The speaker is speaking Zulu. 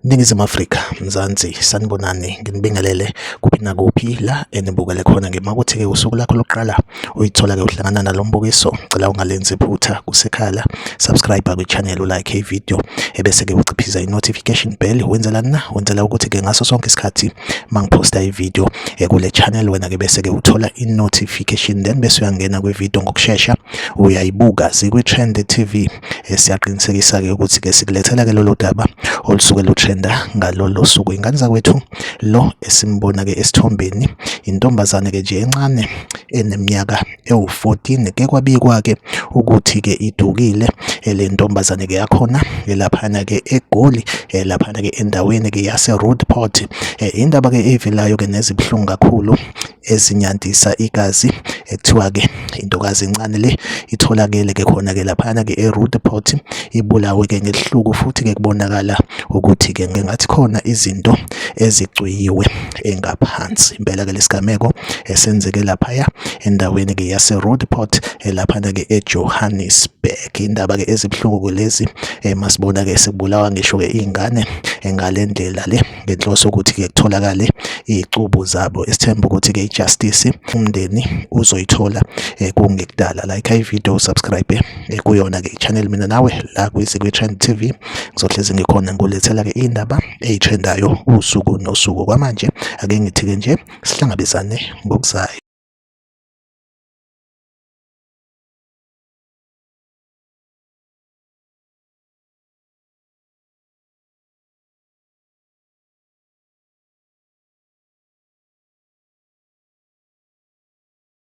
Ningizimu Afrika, Mzansi, sanibonani, nginibingelele kuphi nakuphi la enibukele khona. Ngima ukuthi-ke usuku lakho lokuqala uyithola-ke uhlangana nalo mbukiso, cela ungalenzi iphutha kusekhala, subscribe kwi-channel, ulike i-video, ebese-ke uciphiza i-notification bell. Wenzelani na? Wenzela ukuthi-ke ngaso sonke isikhathi mangiphosta i-video kule channel, wena-ke bese-ke uthola i-notification, then bese uyangena kwi-video ngokushesha uyayibuka. Zikwi-Trend TV, siyaqinisekisa-ke ukuthi-ke sikulethela-ke lolo daba olusuke lutrenda ngalolo suku. Ingane zakwethu, lo esimbona-ke esithombeni intombazane-ke nje encane eneminyaka ewu-14. Ke kwabikwa-ke ukuthi-ke idukile le ntombazane-ke yakhona laphana-ke eGoli, laphana-ke endaweni-ke yase-Roodport. Indaba-ke evelayo-ke nezibuhlungu kakhulu ezinyantisa igazi, ekuthiwa-ke intokazi encane le itholakele-ke khona-ke laphana-ke e-Roodport ibulawe-ke ngesihluku, futhi-ke kubonakala ukuthi-ke ngengathi khona izinto ezicwiyiwe engaphansi. Impela-ke lesigameko esenzeke laphaya endaweni-ke yase-Roodport, laphana-ke eJohannesburg. Indaba-ke ezibuhlungu lezi, masibona-ke sekubulawa ngisho-ke iy'ngane ngale ndlela le, ngenhloso ukuthi-ke kutholakale iy'cubu zabo. Esithemba ukuthi-ke i-justice umndeni uzoyithola kungekudala. Like i-video, subscribe kuyona-ke i-channel. Mina nawe la kwi-Trend TV ngizohlezi ngikhona ngilethela-ke iy'ndaba ey'trendayo usuku nosuku. Kwamanje ake ngithi-ke nje sihlangabezane ngokuzayo.